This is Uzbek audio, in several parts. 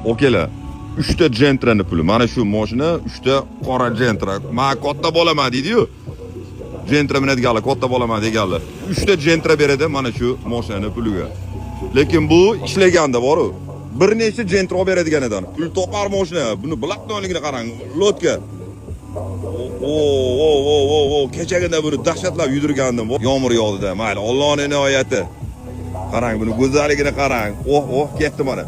Okalar, uchta Gentrani puli. Mana shu mashina uchta qora Gentra. Man katta bolaman deydi-yu. Gentra minadiganlar, katta bolaman deganlar. Uchta Gentra beradi mana shu mashinani puliga. Lekin bu ishlaganda bor-u. Bir nechta Gentra olib beradigan edi. Pul topar mashina. Buni блатной ligini qarang. Лодка. O, o, o, o, o, kechagina buni dahshatlab yudirgandim. Yomg'ir yog'di-da. Mayli, Allohning inoyati. Qarang, buni go'zalligini qarang. Oh, oh, ketdi mana.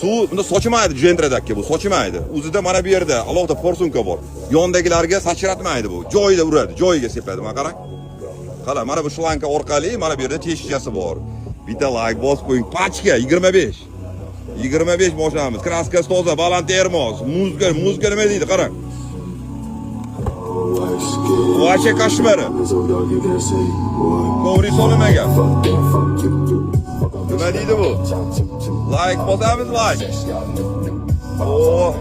Suv bunda sochmaydi, Gentradagi bu sochmaydi. O'zida mana bu yerda alohida форсунка bor. Yondagilarga sachratmaydi bu. Joyida uradi, joyiga sepadi. Mana qarang. Qara, mana bu шланг orqali mana bu yerda teshikchasi bor. Bitta layk bosib qo'ying. Пачка 25. 25 mashinamiz. Краска si toza, baland termos. Музыка, музыка nima deydi, qarang. Вообще кошмар. Коврик solinmagan. Nima deydi bu? Layk bosamiz, layk. Oh.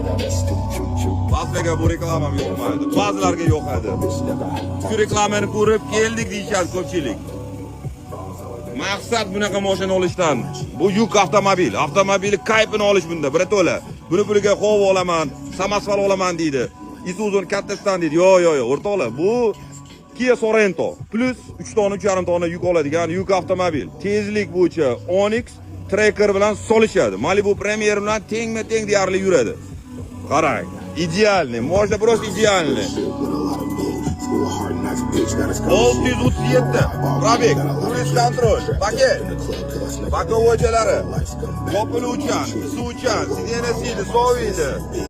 Ba'zilarga bu reklamam yoqmaydi. Ba'zilarga yoqadi. Shu reklamani ko'rib keldik deyishadi ko'pchilik. Maqsad bunaqa mashina olishdan. Bu yuk avtomobil. Avtomobili кайф ini olish bunda, birato'la. Buni puliga Howo olaman, самосвал olaman deydi. Isuzu'ni kattasidan deydi. Yo'q, yo'q, yo'q, o'rtoqlar, bu Kia Sorento plus 3 tonna, 3,5 tonna yuk oladigan yuk avtomobil. Tezlik bo'yicha Onix, Tracker bilan solishadi. Malibu, Premier bilan tengma-teng deyarli yuradi. Qarang, идеальный, можно просто идеальный. 637 пробег, круиз контроль, paket, боковой chalari, yopiluvchan, isuvchan, сиденье siydi, soviydi.